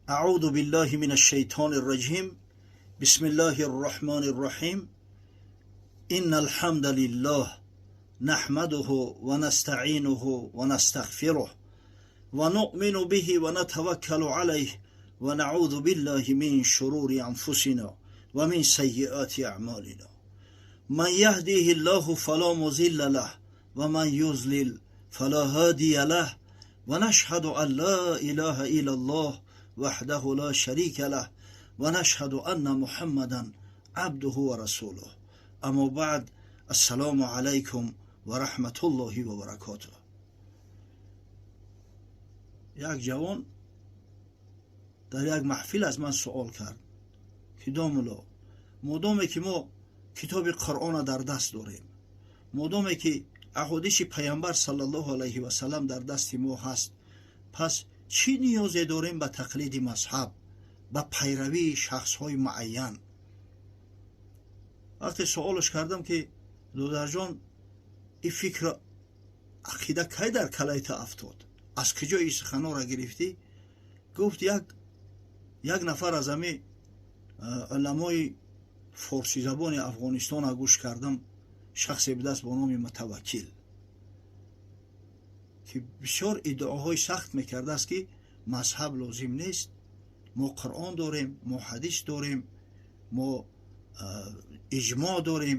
أعوذ بالله من الشيطان الرجيم. بسم الله الرحمن الرحيم. إن الحمد لله نحمده ونستعينه ونستغفره ونؤمن به ونتوكل عليه ونعوذ بالله من شرور أنفسنا ومن سيئات أعمالنا. من يهديه الله فلا مضل له ومن يضلل فلا هادي له. ونشهد أن لا إله إلا الله وحده لا شريك له ونشهد أن محمدا عبده ورسوله. أما بعد، السلام عليكم ورحمة الله وبركاته. Як ҷавон дар як маҳфил аз ман суол кард, ки домулло, модоме ки мо китоби Қуръона дар даст дорем, модоме ки аҳодиси Паямбар саллаллоҳу алайҳи васалам дар дасти мо ҳаст, пас чӣ ниёзе дорем ба тақлиди мазҳаб, ба пайравии шахсҳои муайян? Вақте суолаш кардам, ки додарҷон, ин фикру ақида кай дар калаи ту афтод, аз куҷо ин суханҳоро гирифтӣ, гуфт, як нафар аз ҳами уламои форсизабони Афғонистона гӯш кардам, шахсе будааст бо номи Мутаваккил, ки бисёр иддаоҳои сахт мекардааст, ки мазҳаб лозим нест, мо Қуръон дорем, мо ҳадис дорем, мо иҷмоъ дорем,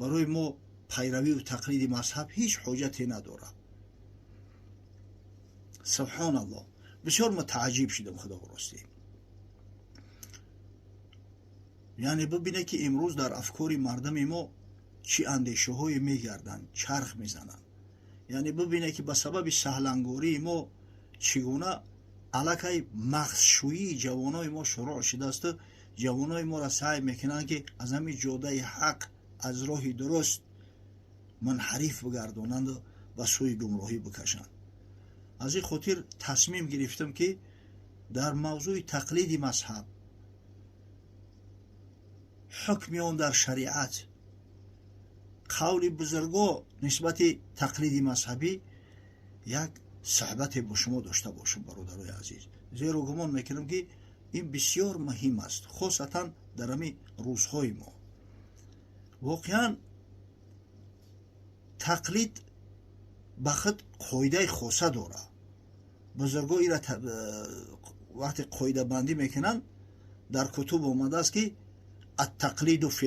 барои мо пайравию тақлиди мазҳаб ҳеҷ ҳоҷате надорад. Субҳоналлоҳ, бисёр мутааҷҷиб шудам, худо ростӣ. Яъне бибине, ки имрӯз дар афкори мардуми мо чӣ андешаҳое мегарданд, чарх мезананд. Яъне бибине, ки ба сабаби саҳлангории мо чӣ гуна аллакай мағзшӯии ҷавонои мо шурӯъ шудаасту ҷавонои моро саъй мекунанд, ки аз ҳамин ҷодаи ҳақ, аз роҳи дуруст мунҳариф бигардонанду ба сӯи гумроҳӣ бикашанд. Аз ин хотир тасмим гирифтам, ки дар мавзӯи тақлиди мазҳаб, ҳукми он дар шариат, қавли бузурго нисбати тақлиди мазҳабӣ як суҳбате бо шумо дошта бошам, бародарои азиз, зеро гумон мекунам, ки ин бисёр муҳим аст, хосатан дар ҳамин рӯзҳои мо. Воқеан, тақлид ба худ қоидаи хоса дорад. Бузурго ира вақте қоидабандӣ мекунанд, дар кутуб омадааст, ки التقليد في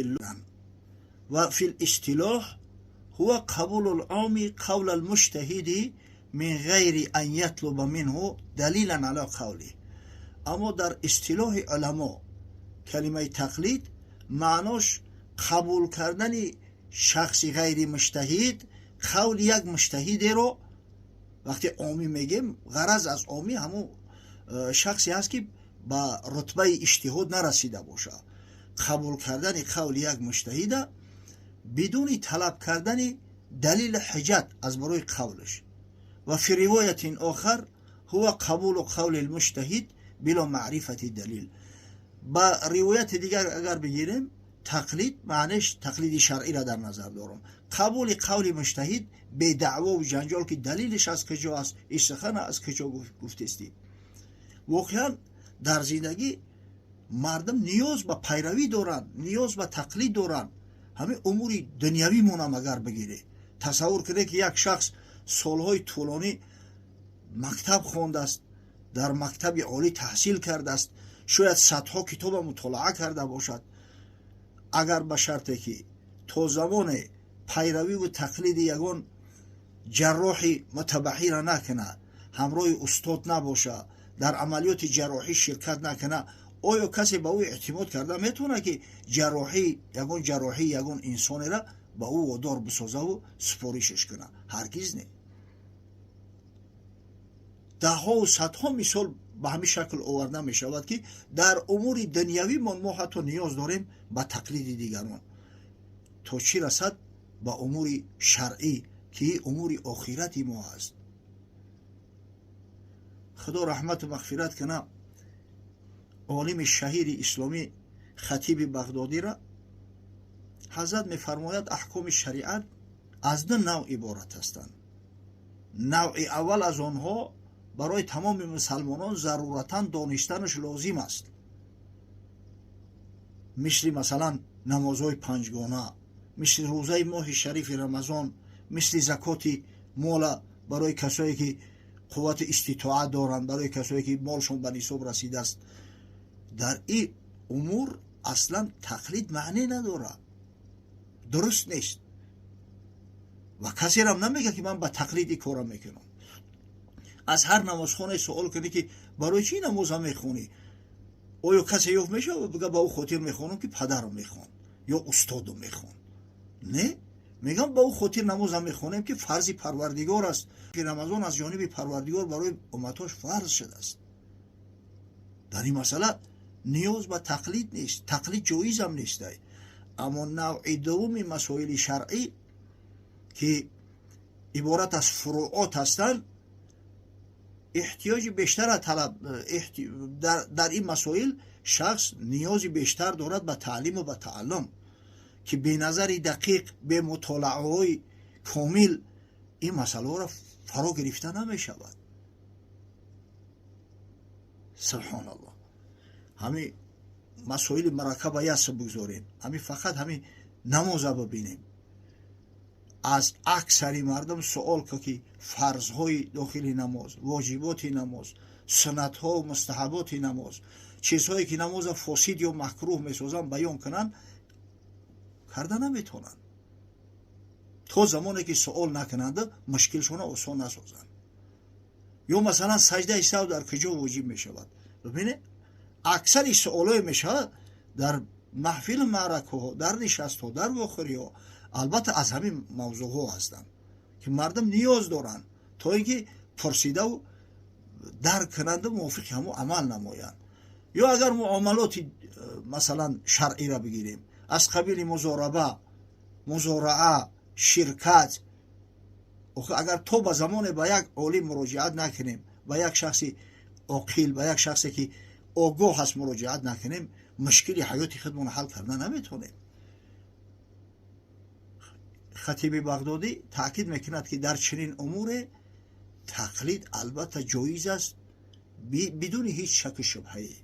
وفي الاصطلاح هو قبول العام قول المجتهد من غير أن يطلب منه دليلا على قوله. Аммо дар истилоҳи уламо калимаи тақлид маънош қабул кардани шахси ғайри муҷтаҳид қавли як муҷтаҳидеро. Вақте омӣ мегем, ғараз аз омӣ ҳамун шахсе ҳаст, ки ба рутбаи иҷтиҳод нарасида бошад. Қабул кардани қавли як муҷтаҳида бидуни талаб кардани далили ҳуҷҷат аз барои қавлаш. وفي رواية آخر هو قبول قول المجتهد بلا معرفة دلیل. Ба ривояти дигар агар бигирем, тақлид маънеш, тақлиди шаръиро дар назар дорам, қабули қавли муҷтаҳид бедаъвову ҷанҷол, ки далилиш аз куҷо аст, ин сухана аз куҷо гуфтестӣ. Воқеан, дар зиндагӣ мардум ниёз ба пайравӣ доранд, ниёз ба тақлид доранд. Ҳамин умури дунявимонам агар бигирӣ, тасаввур кунед, ки як шахс солҳои тӯлонӣ мактаб хондааст, дар мактаби олӣ таҳсил кардааст, шояд садҳо китоба мутолиа карда бошад. Агар ба шарте ки то замоне пайравиву тақлиди ягон ҷарроҳи мутабаҳира накунад, ҳамроҳи устод набошад, дар амалиёти ҷарроҳӣ ширкат накунад, оё касе ба ӯ эътимод карда метавонад, ки ҷарроҳӣ ягон ҷарроҳии ягон инсонеро ба ӯ водор бисозаву супоришаш кунад? Ҳаргиз не. Даҳҳову садҳо мисол ба ҳамин шакл оварда мешавад, ки дар умури дунявимон мо ҳатто ниёз дорем ба тақлиди дигарон, то чӣ расад ба умури шаръӣ, ки умури охирати мо аст. Худо раҳмату мағфират куна олими шаҳири исломӣ Хатиби Бағдодира. Ҳазрат мефармояд, аҳкоми шариат аз ду навъ иборат ҳастанд. Навъи аввал аз онҳо барои тамоми мусалмонон заруратан донистанаш лозим аст. Мисли масалан намозҳои панҷгона, мисли рӯзаи моҳи шарифи Рамазон, мисли закоти мола барои касое ки қуввати иститоат доранд, барои касое ки молшон ба нисоб расидааст. Дар ин умур аслан тақлид маъне надорад, дуруст нест ва касерам намегӯяд ки ман ба тақлид ин корро мекунам. Аз ҳар намозхонае суол кунӣ ки барои чӣ намоза мехонӣ, оё касе ёфт мешавад бигӯяд ба ӯ хотир мехонам ки падарам мехонд ё устодам мехонд? Не, мегӯям ба ӯ хотир намоза мехонем ки фарзи Парвардигор аст, ки Рамазон аз ҷониби Парвардигор барои умматҳош фарз шудааст. Дар ин масъала ниёз ба тақлид нест, тақлид ҷоизам нестай. Аммо навъи дуввуми масоили шаръӣ ки иборат аз фуруот ҳастанд, эҳтиёҷи бештара талаб, дар ин масоил шахс ниёзи бештар дорад ба таълиму ба тааллум, ки беназари дақиқ, бе мутолааҳои комил ин масъалаҳоро фаро гирифта намешавад. Субҳоналлоҳ, ҳамин масоили маракаба яс бигзорем, ҳамин фақат ҳамин намоза бибинем. Аз аксари мардум суол ка ки фарзҳои дохили намоз, воҷиботи намоз, суннатҳо, мустаҳаботи намоз, чизҳое ки намоза фосид ё макрӯҳ месозанд баён кунанд, карда наметавонанд. То замоне ки суол накунанд, мушкилшона осон насозанд. Ё масалан саҷдаи саҳв дар куҷо воҷиб мешавад? Бибинед, аксари суолое мешавад дар маҳфилу маъракаҳо, дар нишастҳо, дар вохӯриҳо, албатта аз ҳамин мавзӯъҳо ҳастанд ки мардум ниёз доранд то ин ки пурсидаву дарк кунанду мувофиқи ҳамон амал намоянд. Ё агар муомалоти масалан шаръиро бигирем, аз қабили музораба, музораа, ширкат, агар то ба замоне ба як олим муроҷиат накунем, ба як шахси оқил, ба як шахсе ки огоҳ аст муроҷиат накунем, мушкили ҳаёти худмонро ҳал карда наметавонем. Хатиби Бағдодӣ таъкид мекунад ки дар чунин умуре тақлид албатта ҷоиз аст бидуни ҳеҷ шаку шубҳае,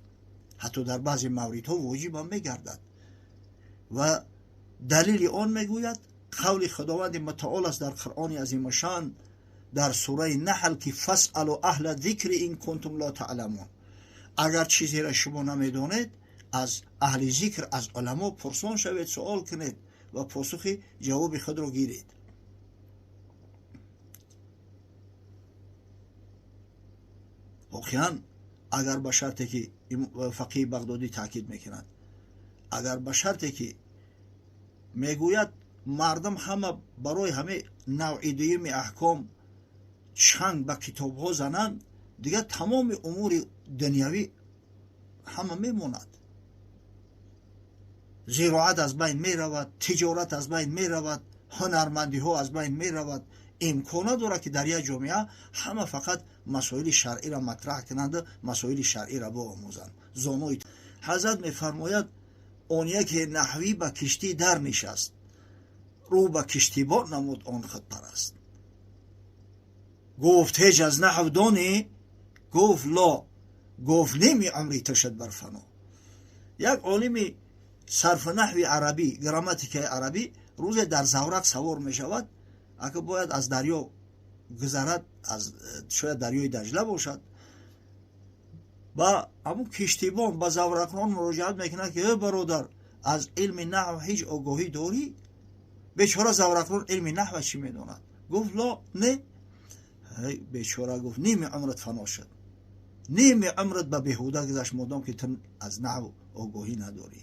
ҳатто дар баъзе мавридҳо воҷибам мегардад. Ва далели он мегӯяд қавли Худованди мутаол аст дар Қуръони азимушшаън дар сураи Наҳл ки фасъалу аҳла зикри ин кунтум ла таъламун. Агар чизеро шумо намедонед, аз аҳли зикр, аз уламо пурсон шавед, суол кунед ва посухи ҷавоби худро гиред. Воқеан агар ба шарте ки фақиҳи Бағдодӣ таъкид мекунад, агар ба шарте ки мегӯяд мардум ҳама барои ҳаме навъи дуюми аҳком чанг ба китобҳо зананд, дигар тамоми умури дунявӣ ҳама мемонад. Зироат аз байн меравад, тиҷорат аз байн меравад, ҳунармандиҳо аз байн меравад. Имкон надорад ки дар як ҷомеа ҳама фақат масоили шаръиро матраҳ кунанд, масоили шаръиро биомӯзанд. Зонои ҳазрат мефармояд он яке наҳвӣ ба киштӣ дар нишаст, рӯ ба киштибон намуд он худпараст. Гуфт ҳеҷ аз наҳв донӣ? Гуфт ло. Гуфт ними умри ту шуд бар фано. Як олими сарфу наҳви арабӣ, грамматикаи арабӣ рӯзе дар заврақ савор мешавад, ака бояд аз дарё гузарад, аз шояд дарёи Даҷла бошад. Ба ҳамун киштибон, ба заврақрон муроҷиат мекунад ки э бародар, аз илми наҳв ҳеҷ огоҳӣ дорӣ? Бечора заврақрон илми наҳва чӣ медонад? Гуфт ло, не. Бечора гуфт ними умрат фано шуд, ними умрат ба беҳуда гузашт, модом ки ту аз наҳв огоҳӣ надорӣ.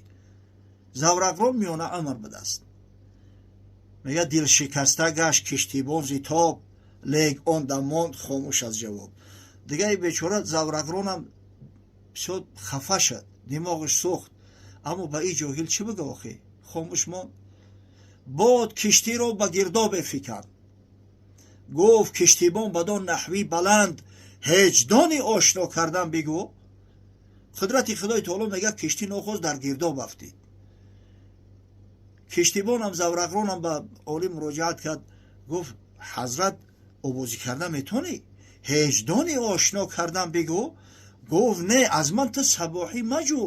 Заврақрон миёна умр будааст. Мегӯяд дилшикаста гашт киштибон зи тоб, лек он дам монд хомӯш аз ҷавоб. Дигаи бечора заврақронам бисёр хафа шуд, димоғаш сӯхт, аммо ба ин ҷоҳил чӣ бигӯ охӣ? Хомӯш монд. Бод киштиро ба гирдобе фиканд. Гуфт киштибон бадон наҳвӣ баланд, ҳеҷ дони ошно кардан бигӯ. Қудрати Худои таоло мегӯяд киштӣ нохост дар гирдоб афтид. Киштибонам заврақронам ба олим муроҷиат кард, гуфт ҳазрат обозӣ карда метавонӣ? Ҳеҷ дони ошно кардан бигӯ. Гуфт: не, аз ман ту сабоҳӣ маҷӯ.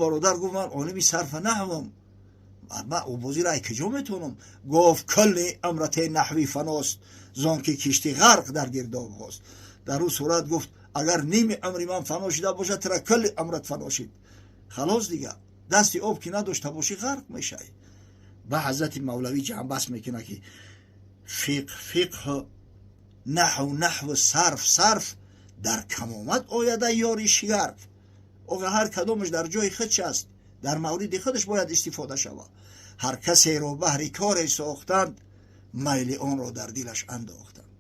Бародар гуфт: ман олими сарфа наҳвам, ман обозиро ай куҷо метавонам? Гуфт: кулли амрате наҳви фаност, зон ки кишти ғарқ дар гирдобҳост. Дар ӯ сурат гуфт: агар ними амри ман фано шуда бошад, тура кулли амрат фано шид. Халос дига, дасти об ки надошта бошӣ, ғарқ мешавӣ. Ба ҳазрати мавлавӣ ҷамъбаст мекунад, ки фиқҳ фиқҳ, наҳв наҳв, сарф сарф, дар камомат ояда ёри шигарф. Оға, ҳар кадомаш дар ҷои худш аст, дар мавриди худаш бояд истифода шавад. Ҳар касеро баҳри коре сохтанд, майли онро дар дилаш андохтанд.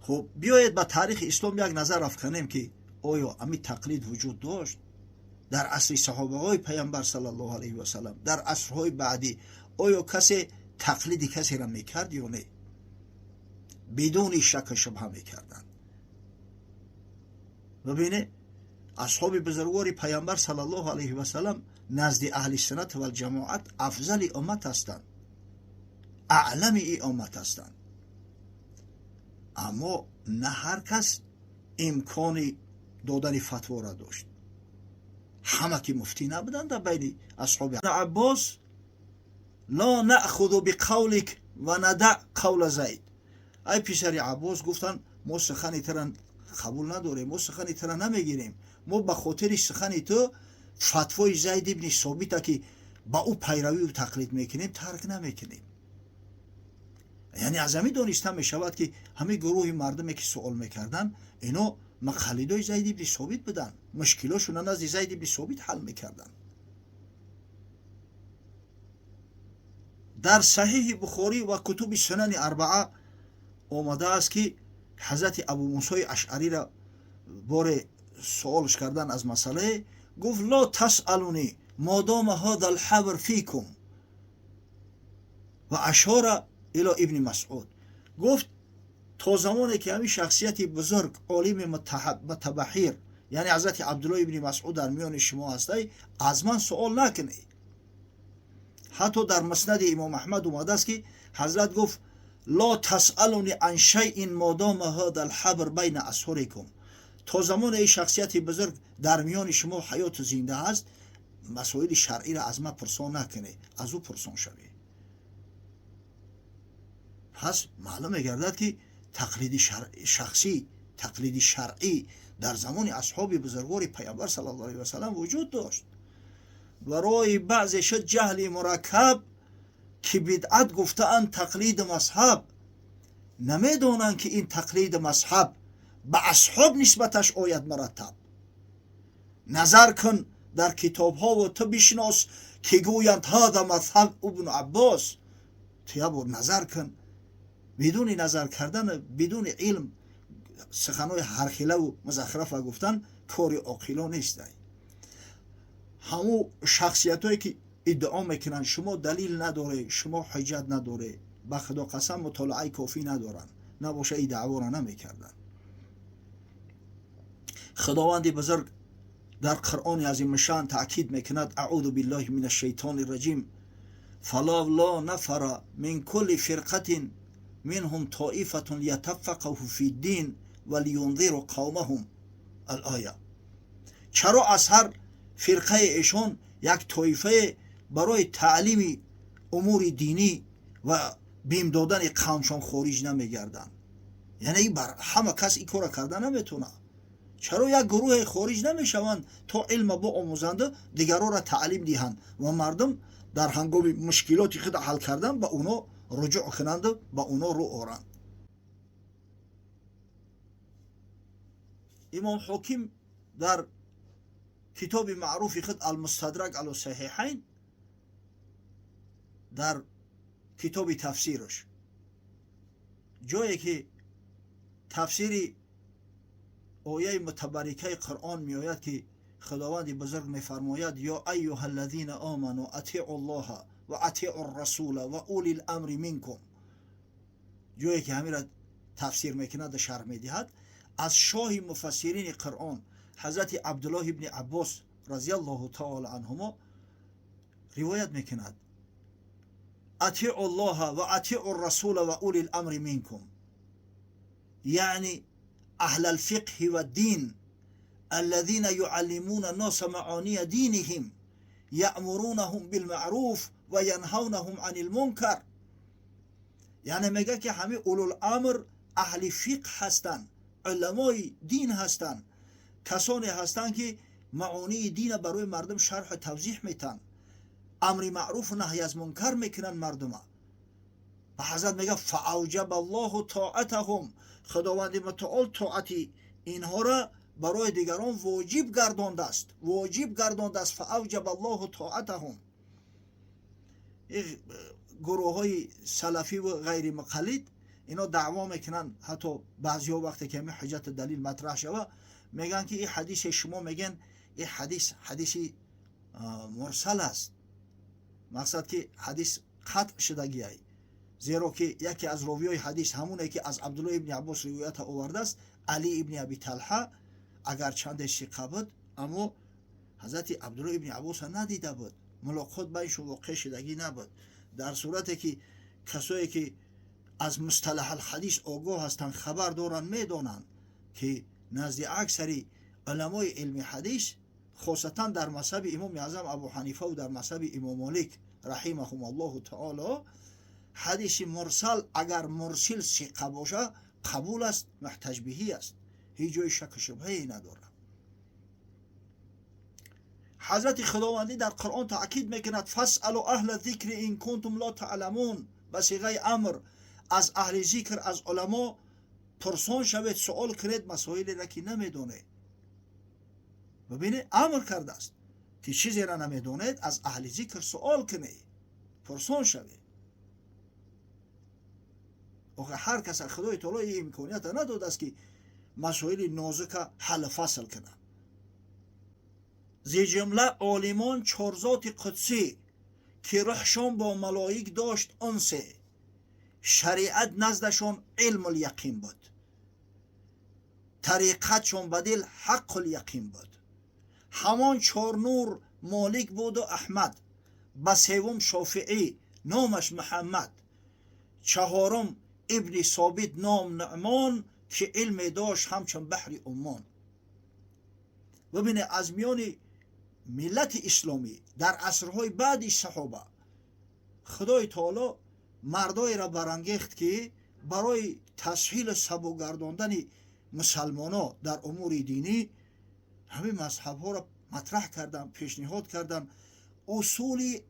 Хуб, биёед ба таърихи ислом як назар афканем, ки оё ами тақлид вуҷуд дошт дар асри саҳобаҳои паямбар саллаллоҳу алайҳи васалам, дар асрҳои баъдӣ? Оё касе тақлиди касеро мекард ё не? Бидуни шакку шубҳа мекарданд. Бибине, асҳоби бузургвори паямбар саллаллоҳу алайҳи васалам назди аҳли суннат валҷамоат афзали уммат ҳастанд, аълами и уммат ҳастанд. Аммо на ҳар кас имкони додани фатвора дошт. Ҳама ки муфтӣ набуданд дар байни асҳоби Аббос. Ла наъхуду биқавлик ва надаъ қавла Зайд. Ай писари Аббос, гуфтанд, мо сухани тура қабул надорем, мо сухани тура намегирем. Мо ба хотири сухани ту фатвои Зайд ибни Собита, ки ба ӯ пайравию тақлид мекунем, тарк намекунем. Яъне аз ҳамин дониста мешавад, ки ҳамин гурӯҳи мардуме, ки суол мекарданд, ино муқаллидои Зайд ибни Собит буданд, мушкилошона назди Зайд ибни Собит ҳал мекарданд. Дар Саҳиҳи Бухорӣ ва кутуби Сунани Арбаа омадааст, ки ҳазрати Абумусои Ашъариро боре суолш кардан аз масъалае, гуфт: ло тасъалуни модома ҳада алҳабр фикум, ва ашора ило Ибни Масъуд. Гуфт: то замоне ки ҳамин шахсияти бузург, олими мутабаҳир, яъне ҳазрати Абдулло ибни Масъуд, дар миёни шумо ҳастай, аз ман суол накунед. Ҳатто дар Муснади Имом Аҳмад омадааст, ки ҳазрат гуфт: ло тасъалуни ан шайъин модома ҳада алҳабр байна асҳурикум. То замоне ин шахсияти бузург дар миёни шумо ҳаёту зинда аст, масоили шаръиро аз ман пурсон накунед, аз ӯ пурсон шавед. Пас маълум мегардад, ки тақлиди шахсӣ, тақлиди шаръӣ дар замони асҳоби бузургвори паямбар саллаллоҳу алайҳи васалам вуҷуд дошт. Барои баъзе шуд ҷаҳли мураккаб, ки бидъат гуфтаанд тақлиди мазҳаб. Намедонанд, ки ин тақлиди мазҳаб ба асҳоб нисбаташ ояд мараттаб. Назар кун дар китобҳову ту бишинос, ки гӯянд: ҳада мазҳаб Ибну Аббос. Ту як бор назар кун. Бидуни назар кардан, бидуни илм суханҳои ҳархилаву музахрафа гуфтан кори оқило нестай. Ҳамун шахсиятҳое, ки иддао мекунанд, шумо далил надоре, шумо ҳуҷҷат надоре, ба Худо қасам, мутолиаи кофӣ надоранд. Набоша и даъворо намекарданд. Худованди бузург дар Қуръони азимушшаън таъкид мекунад: аъузу биллаҳи мин ашшайтони раҷим, фалавло нафара мин кулли фирқатин минҳум тоифатун лиятаффақаҳу фи ддин ва лиюнзиру қавмаҳум, алоя. Чаро аз ҳар фирқаи эшон як тоифае барои таълими умури динӣ ва бим додани қавмшон хориҷ намегарданд? Яъне бар ҳама кас ин корро карда наметавонад. Чаро як гурӯҳе хориҷ намешаванд, то илма боомӯзанду дигарҳоро таълим диҳанд ва мардум дар ҳангоми мушкилоти худ ҳал кардан ба оно руҷӯъ кунанду ба оно рӯ оранд? Имом Ҳоким дар китоби маъруфи худ Алмустадрак ало Саҳиҳайн, дар китоби тафсираш, ҷое ки тафсири ояи мутабаррикаи Қуръон меояд, ки Худованди бузург мефармояд: ё айюҳа аллазина оману атиъу ллоҳа ва атиъу ррасула ва ули ламри минкум, ҷое ки ҳамира тафсир мекунаду шарҳ медиҳад, аз шоҳи муфассирини Қуръон ҳазрати Абдуллоҳ ибни Аббос разиаллоҳу таола анҳумо ривоят мекунад. أطيعوا الله وأطيعوا الرسول وأولي الأمر منكم، يعني أهل الفقه والدين الذين يعلمون الناس معاني دينهم يأمرونهم بالمعروف وينهونهم عن المنكر. یعنی میگه که همه اولوالامر اهل فقه هستند، علمای دین هستند، کسانی هستند که معانی دین برای مردم شرح و توضیح میتن، امر معروف و نهی از منکر میکنن مردم. و حضرت میگه فاوجب الله طاعتهم، خداوند متعال طاعت اینها را برای دیگران واجب گردانده است، واجب گردانده است. فاوجب الله طاعتهم. این گروه های سلفی و غیر مقلد اینا دعوا میکنن، حتی بعضی ها وقتی که حجت دلیل مطرح شوه میگن که این حدیث شما، میگن این حدیث حدیث مرسل است، مقصد که حدیث قطع شدگی ای، زیرا که یکی از راویای حدیث همونه که از عبدالله ابن عباس روایت آورده است، علی ابن ابی طلحه، اگر چند ثقه بود اما حضرت عبدالله ابن عباس ندیده بود، ملاقات بینشون واقع شدگی نبود. در صورتی که کسایی که از مصطلح الحدیث آگاه هستند، خبر دارن، میدونن که نزد اکثری علمای علم حدیث، خاصتا در مذهب امام اعظم ابو حنیفه و در مذهب امام مالک رحمهم الله تعالی، حدیث مرسل اگر مرسل ثقه باشه قبول است، محتج بهی است، هیچ جای شک و شبهه نداره. حضرت خداوندی در قرآن تأکید میکند فاسألوا اهل الذکر ان کنتم لا تعلمون، به صیغه امر از اهل ذکر، از علما پرسان شوید، سوال کنید مسائلی را که نمیدونید. ببینید امر کرده است که چیزی را نمیدونید از اهل ذکر سوال کنید، پرسان شوید. آخه هر کس خدای تعالی این امکانیت نداده است که مسائل نازک حل فصل کنه. زی جمله عالمان چهار ذات قدسی که روحشان با ملائک داشت انسه، شریعت نزدشان علم الیقین بود، طریقتشان بدل حق الیقین بود. همان چهار نور مالک بود و احمد، به سوم شافعی نامش محمد، چهارم ابن ثابت نام نعمان که علم داشت همچون بحر عمان. ببینه از میان ملت اسلامی در عصرهای بعدی صحابه خدای تعالی مردایی را برانگیخت که برای تسهیل سبک گرداندن مسلمانا در امور دینی همه مذهب ها را مطرح کردن، پیشنهاد کردن، اصول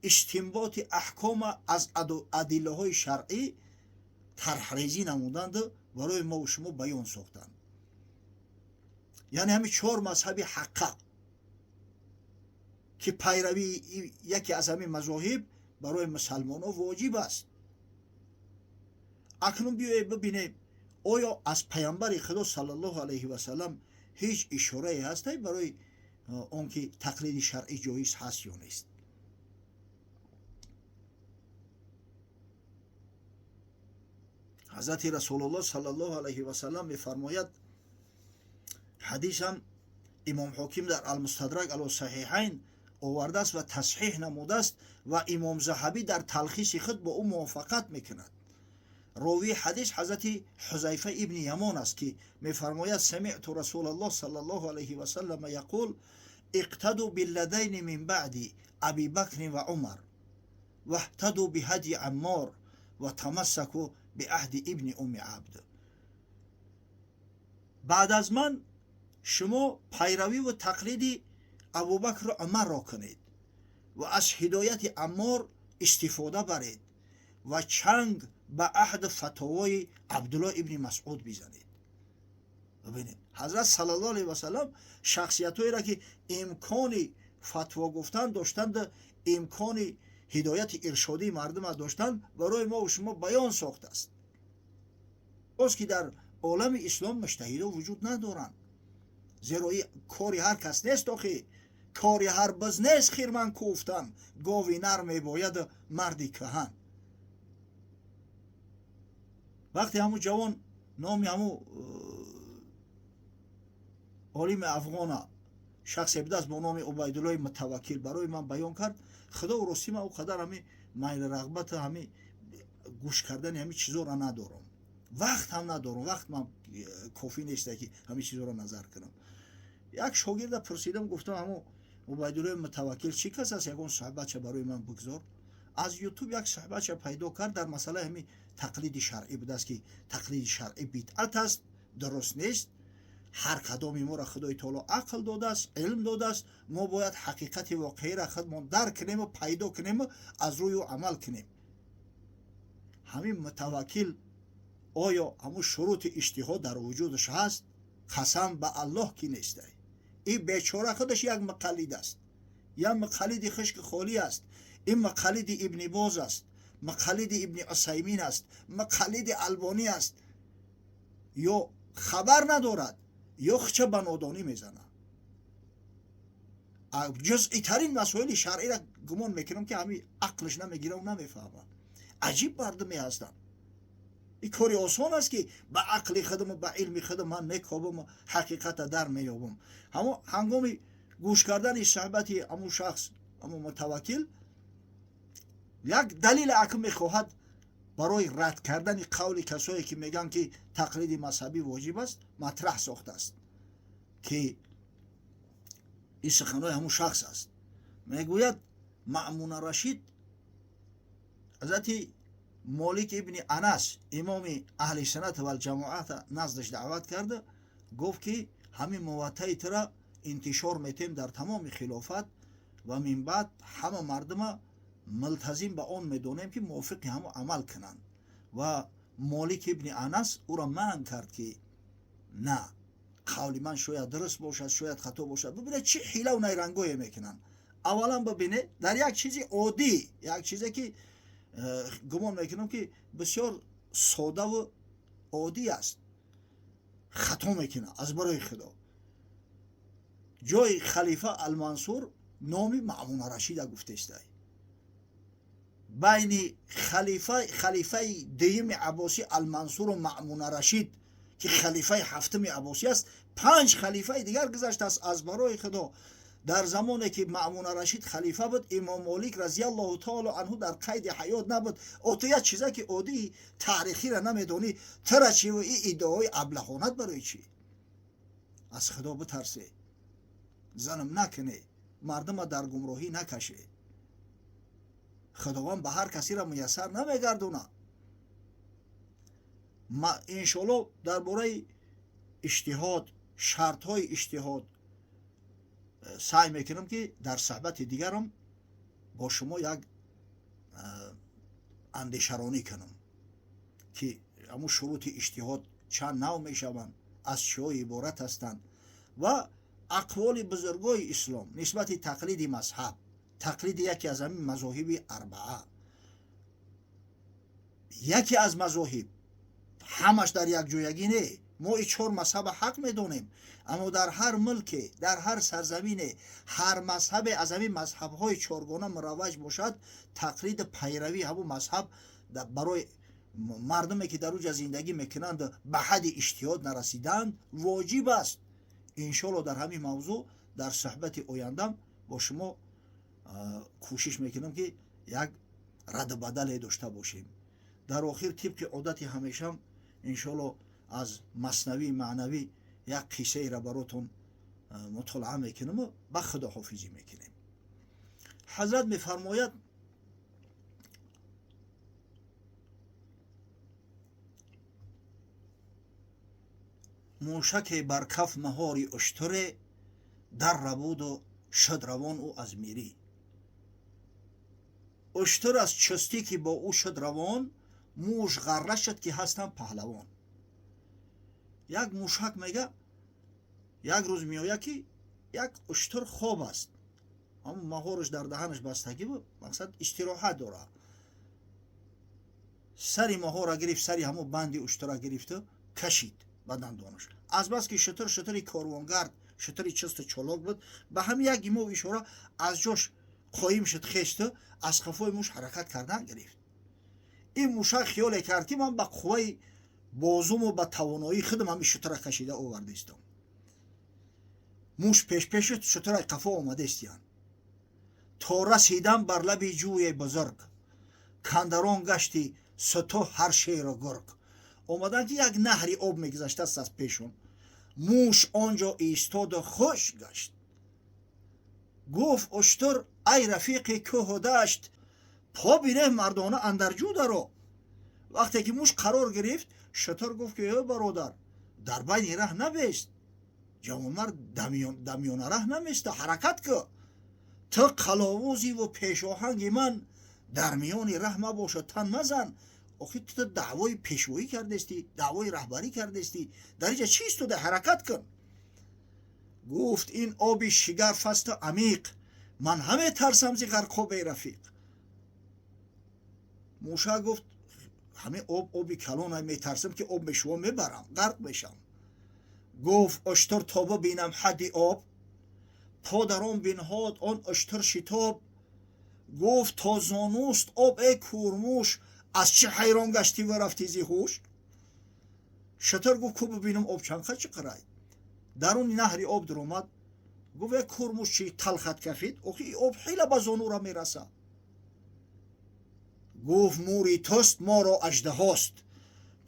استنباط احکام از ادله های شرعی طرحریزی نمودند، برای ما و شما بیان ساختند. یعنی همین چهار مذهب حقه که پیروی یکی از همین مذاهب برای مسلمان ها واجب است. اکنون بیایید ببینیم آیا از پیامبر خدا صلی الله علیه و سلم هیچ اشاره هست برای آنکه تقلید شرعی جایز هست یا نیست؟ حضرت رسول الله صلی الله علیه و سلم میفرماید، حدیث هم امام حاکم در المستدرک علی صحیحین آورده است و تصحیح نموده است و امام ذهبی در تلخیص خود با او موافقت میکند. راوی حدیث حضرت حذیفه ابن یمان است که میفرماید سمعت رسول الله صلی الله علیه و سلم یقول اقتدوا بالذین من بعدی ابی بکر و عمر واهتدوا بهدی عمار و تمسکوا بعهد ابن ام عبد. بعد از من شما پیروی و تقلید ابوبکر و عمر را کنید و از هدایت عمار استفاده برید و چنگ به عهد فتاوای عبدالله ابن مسعود بزنید. ببینید حضرت صلی الله علیه و سلم شخصیت‌هایی را که امکان فتوا گفتن داشتند، امکان هدایت ارشادی مردم داشتند، برای ما و شما بیان ساخته است. باز که در عالم اسلام مجتهدها وجود ندارند، زیرا این کاری هر کس نیست، آخه کاری هر بز نیست خیرمن کوفتن، گاوی نر میباید مردی کهن. وقتی همون جوان نامی همون عالم افغان شخصی بوده است با نام عبیدالله متوکل برای من بیان کرد، خدا و راستی من او قدر همین Майл, рағбата ҳами гӯш кардани ҳами чизоро надорам, вақт ҳам надорам. Вақт ман кофӣ неста, ки ҳами чизоро назар кунам. Як шогирда пурсидам, гуфтам: «Ҳамо Убайдуллои Мутаваккил чӣ кас аст? Ягон суҳбатша барои ман бигзор». Аз Ютуб як суҳбатша пайдо кард, дар масъалаи ҳами тақлиди шаръӣ будааст, ки тақлиди шаръӣ бидъат аст, дуруст нест. Ҳар кадоми моро Худои таоло ақл додааст, илм додааст. Мо бояд ҳақиқати воқеиро худмон дарк кунему, пайдо кунему, аз рӯи ӯ амал кунем. Ҳамин Мутаваккил оё ҳамун шурути иҷтиҳод дар вуҷудаш ҳаст? Қасам ба Аллоҳ, ки нестай. Ин бечора худаш як муқаллид аст, як муқаллиди хушки холӣ аст. Ин муқаллиди Ибни Боз аст, муқаллиди Ибни Усаймин аст, муқаллиди Албонӣ аст. Ё хабар надорад, ё хича ба нодонӣ мезанад. Ҷузъитарин масоили шаръиро гумон мекунам, ки ҳамин ақлаш намегираву намефаҳмад. Аҷиб мардуме ҳастанд. Ин кори осон аст, ки ба ақли худаму ба илми худам ман мекобаму ҳақиқата дар меёбам. Ҳамо ҳангоми гӯш кардани суҳбати ҳамун шахс, ҳамун Мутаваккил, як далел акм мехоҳад барои рад кардани қавли касое, ки мегӯянд, ки тақлиди мазҳабӣ воҷиб аст, матраҳ сохтааст, ки ин суханҳои ҳамун шахс аст. Мегӯяд: Маъмуна Рашид ҳазрати Молик ибни Анас, имоми аҳли суннат валҷамоата, наздаш даъват карда гуфт, ки ҳамин Муваттаи тура интишор метем дар тамоми хилофат ва минбаъд ҳама мардума мултазим ба он медонем, ки мувофиқи ҳамо амал кунанд. Ва Молик ибни Анас ӯро манъ кард, ки на, қавли ман шояд дуруст бошад, шояд хато бошад. Бибинед, чӣ ҳилаву найрангое мекунанд. Аввалан, бибинед, дар як чизи оддӣ, як чизе, ки гумон мекунам, ки бисёр содаву оддӣ аст, хато мекунад. Аз барои Худо, ҷои халифа Алмансур номи Маъмуна Рашида гуфтестай. Байни халифаи дуюми Аббосӣ Алмансуру Маъмуна Рашид, ки халифаи ҳафтуми Аббосӣ аст, панҷ халифаи дигар гузаштааст. Аз барои Худо, дар замоне ки Маъмуна Рашид халифа буд, имом Молик разиаллоҳу таоло анҳу дар қайди ҳаёт набуд. О, ту як чиза ки оддии таърихиро намедонӣ, тура чиву и иддаои аблаҳонат барои чӣ? Аз Худо битарсе, занм накунӣ, мардума дар гумроҳӣ накаше. Худованд ба ҳар касеро муяссар намегардонад. Иншоалло, дар бораи иҷтиҳод, шартҳои иҷтиҳод саъй мекунам, ки дар суҳбати дигарам бо шумо як андешаронӣ кунам, ки ҳамун шурути иҷтиҳод чанд нав мешаванд, аз чиҳо иборат ҳастанд ва ақволи бузургои ислом нисбати тақлиди мазҳаб, тақлиди яке аз ҳамин мазоҳиби арбаа, яке аз мазоҳиб, ҳамаш дар якҷоягӣ не. Мо и чор мазҳаба ҳақ медонем, аммо дар ҳар мулке, дар ҳар сарзамине ҳар мазҳабе аз ҳамин мазҳабҳои чоргона муравваҷ бошад, тақлиди пайравии ҳамун мазҳаб барои мардуме, ки дар уҷа зиндагӣ мекунанд, ба ҳадди иҷтиҳод нарасидаанд, воҷиб аст. Иншоалло, дар ҳамин мавзӯъ дар суҳбати ояндам бо шумо кӯшиш мекунам, ки як раду бадале дошта бошем. Дар охир, тибқи одати ҳамешам, иншоалло, аз Маснавии маънавӣ як қиссаеро баротон мутолиа мекунаму ба худоҳофизӣ мекунем. Ҳазрат мефармояд: мушаке бар каф маҳори уштуре дар рабуду шуд равон ӯ аз мирӣ. Уштур аз чустӣ, ки бо ӯ шуд равон, муш ғарра шуд, ки ҳастам паҳлавон. Як мушак, мега, як рӯз меояд, ки як уштур хоб аст, ҳамун маҳораш дар даҳанаш бастагӣ буд, мақсад истироҳат дорад. Сари маҳора гирифт, сари ҳамун банди уштура гирифту кашид ба дандонаш. Азбаски шутур шутури корвонгард, шутури чусту чолок буд, ба ҳамин як имову ишора аз ҷош қоим шуд, хесту аз қафои муш ҳаракат кардан гирифт. Ин мушак хиёле кард, ки ман ба қувваи бозуму ба тавоноии худам ҳамин шутура кашида овардаистам. Муш пешпеш, шутура қафо омадаистиян, то расидан бар лаби ҷӯе бузург. Кандарон гашти суту ҳар шеру гург. Омадан, ки як наҳри об мегузаштааст аз пешон. Муш он ҷо истоду хуш гашт. Гуфт уштур: «Ай рафиқи кӯҳу дашт, по биреҳ, мардона андар ҷӯ даро». Вақте ки муш қарор гирифт, шутур гуфт, ки: «Э бародар, дар байни раҳ набест, ҷавонмард дар миёна раҳ наместа, ҳаракат кӯ. Ту қаловузиву пешоҳанги ман, дар миёни раҳ мабошад, тан мазан. Охи ту даъвои пешвоӣ кардестӣ, даъвои раҳбарӣ кардестӣ, дар инҷа чӣ истода? Ҳаракат кун». Гуфт: «Ин оби шигарф асту амиқ, ман ҳаме тарсам зи ғарқобе, рафиқ». Муша гуфт: «Ҳамин об оби калона, метарсам, ки об мешува, мебарам, ғарқ мешам». Гуфт уштур: «То бибинам ҳадди об». По дар он бинҳод он уштур шитоб. Гуфт: «То зонуст об, э курмуш, аз чӣ ҳайрон гаштӣ ва рафтӣ зи ҳуш?» Шутур гуфт: «Ку бибинам, об чанқа чӣ қирай». Даруни наҳри об дуромад. Гуфт: «Э курмуш, чӣ талхат кафид? Охи об ҳила ба зонура мераса». Гуфт: «Мури туст, моро аждаҳост,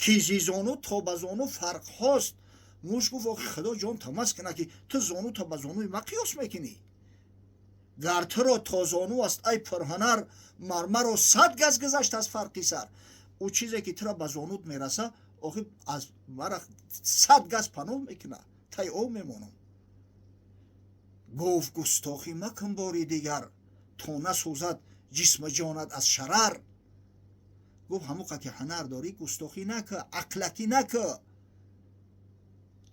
ки зи зону то ба зону фарқҳост». Муш гуфт: «Охи худо ҷон тамас кунад, ки ту зону то ба зонуи ма қиёс мекунӣ. Гар туро то зону аст, ай пурҳунар, мармаро 100 газ гузашт аз фарқи сар. Ӯ чизе ки тура ба зонут мераса, охи аз мара 100 газ паноҳ мекуна, тай об мемонам». Гуфт: «Густохӣ макун бори дигар, то насӯзад ҷисму ҷонат аз шарар». Гуфт: «Ҳамоқа ки ҳунар дорӣ, густохӣ накӣ, ақлакӣ накӣ.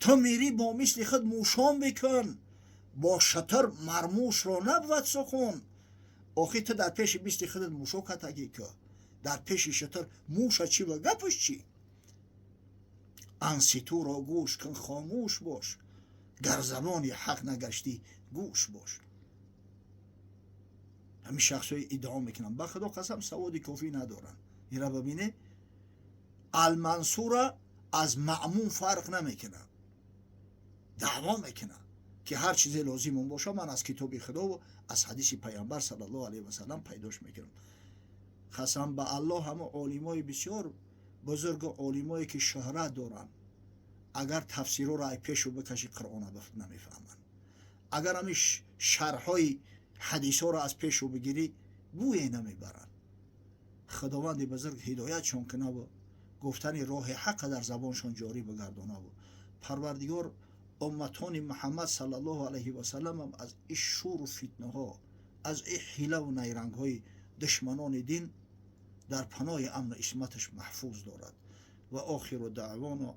Ту мирӣ, бо мисли худ мушон бикун, бо шатр мармушро набвад сухун». Охи ту дар пеши мисли худат мушо катагӣ кӯ, дар пеши шатр муша чӣ ва гапаш чӣ? Анситуро гӯш кун, хомӯш бош, гар забони ҳақ нагаштӣ, гӯш бош. Ҳамин шахсҳои иддао мекунанд, ба худо қасам, саводи кофӣ надоранд. Ира бибине, Алмансура аз Маъмун фарқ намекунад. Даъво мекунад, ки ҳар чизе лозимон боша, ман аз китоби худову аз ҳадиси пайғамбар саллаллоҳу алайҳи васалам пайдош мекунам. Қасам ба Аллоҳ, ҳама олимои бисёр бузургу олимое ки шӯҳрат доранд, агар тафсирҳоро ай пешу бикаши, Қуръона намефаҳманд. Агар ҳамин шарҳҳои ҳадисҳоро аз пешу бигирӣ, бӯе намебаранд. Худованди бузург ҳидоятшон кунаву гуфтани роҳи ҳақа дар забоншон ҷорӣ бигардонаву Парвардигор умматони Муҳаммад саллаллоҳу алайҳи васалламам аз ин шуру фитнаҳо, аз ин ҳилаву найрангҳои душманони дин дар паноҳи амну исматаш маҳфуз дорад. Ва охиру даъвоно.